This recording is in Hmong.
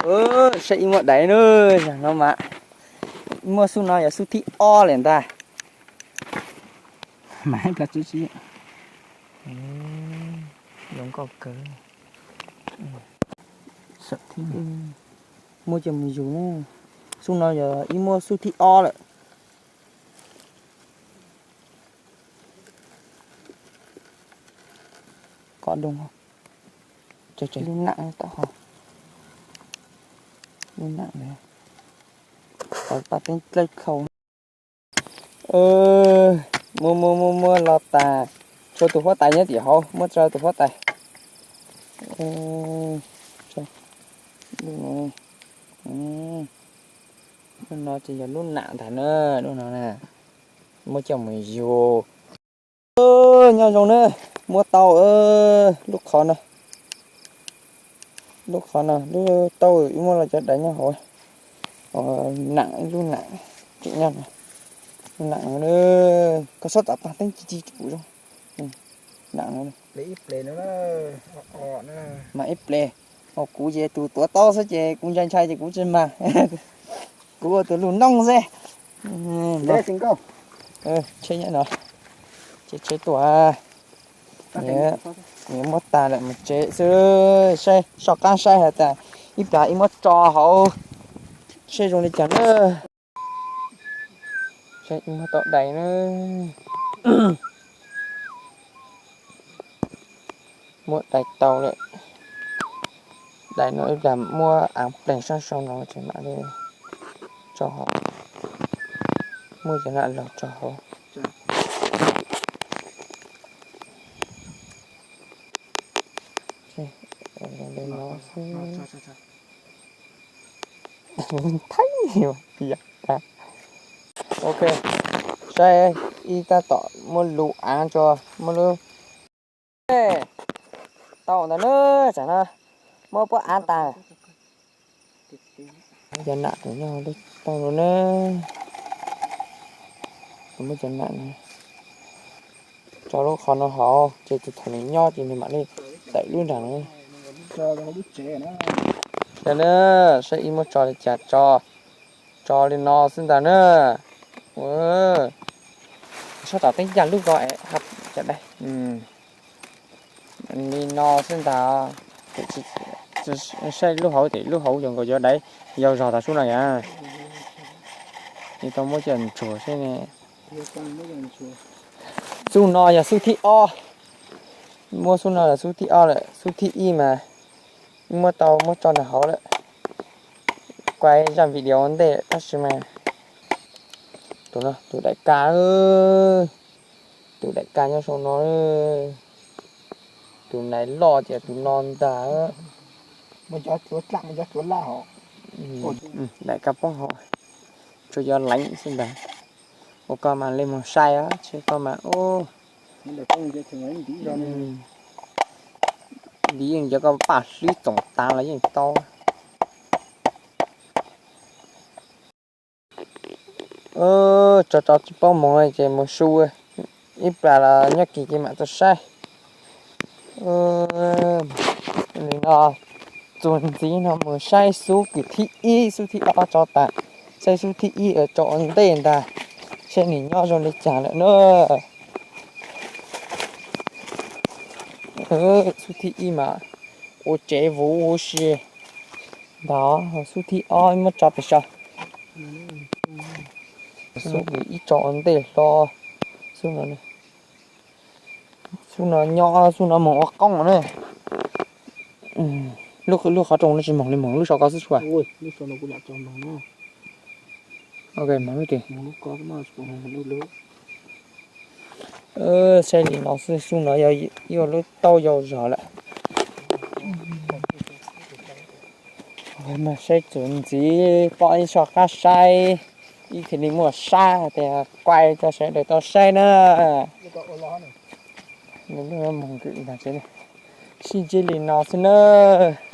Saib ib muab dais na, no mas muaj xub no yog xub thib ob lawm ntag. Zoo nkauj kawg. Muab coj mus yug na. Xub no yog ib muab xub thib ob lawm. Qos doo, lub nam tom ho, lub nam, qos paj teeb dlawb khau. Muab muab muab muab los tas, tshuav tus huab tais nyob tim hauv, muab tso tus huab tais. Lub no ces yog lub nam ntag na, lub no na, muab coj mus yug. Nyob zoo na, muab tau lub qhov no, lub qhov no lub tau ib muab los cov dais nyob hauv. Nam, lub nam tseem nyob, lub nam no, koj txhob txav tag teeb ci ci pum zoo. Nam no, mas ib ple, kuv ces tus tuav taub xwb ces kuv ntshai ntshai ces kuv tsis mag. Kuv ua tus lug nooj xwb. Tsheb no, tsheb tuaj, muab tas lawm mus tsev xwb, saib soj qab saib has tas ib plag ib muab tso hauv, saib zoo li cas na. Saib ib muab tau dais na. Muab dais tau lawm. Dais no ib plag muab av pleeg sab sau no ces mam li tso hauv. Muab cov nam los tso hauv. Li no xwb. Thaib, ok, saib ib tab tom muab lub av tso, muab lub, tau ntawd na, tsam no muab pob av tas. Cov nam kuv nyob lub tau no na, kuv muab cov nam no tso lub qhov no hauv ces tus thaum nws nyob ces nws mam li tawm lub nram no. Saib ib muab tso li cas tso, tso li no xwb ntag na. Sab tom teeb cag lub ko, li no xwb ntag. Saib lub hauv, lub hauv yog nkaus cov dais yau zog tas sub no yom. Tau muab coj ntsuag seb ne. Xub no yog xub thib ob. Muab xub no yog xub thib ob lawm, xub thib ib mas muab tau muab tso nram hauv lawm. Kuaj zaj video ua ntej tab sis mas tus daim ka, tus daim ka nyob saum no, tus nais loj ces tus no ntag. Daim ka poob hauv, tsuas yog leev xwb ntag. Ua koj mas li mus sai, tsis koj mas ub, li yeej cov koj paj hlwb txoom tas los yeej tau. Tso tso tsis paub moog ces mus su, ib plag los nyob kis ces mam tuaj saib. Li no, txuas ntxiv no mus saib xub kws thib ib xub thib ob tso tas, saib xub thib ib tso ua ntej ntag, saib nws nyob zoo li cas lawm na. Xub thib ib mas ua tsev vuv huv si ntag, xub thib ob muab tso pem saud. Xub kws ib tso ua ntej hlo, xub no, xub no nyob, xub no moog ua qoob na. Lub qhov rooj no tsis moog li, moog lub sau ko xwb tsuas. Saib li no xwb, xub no yog ib lub taub yau zog lawm. Saib txuas ntxiv pom ib soj qab saib, ib thiaj li muaj sab tias kuaj rau sawv daws tau saib na. Sib ntsib li no xwb nawb.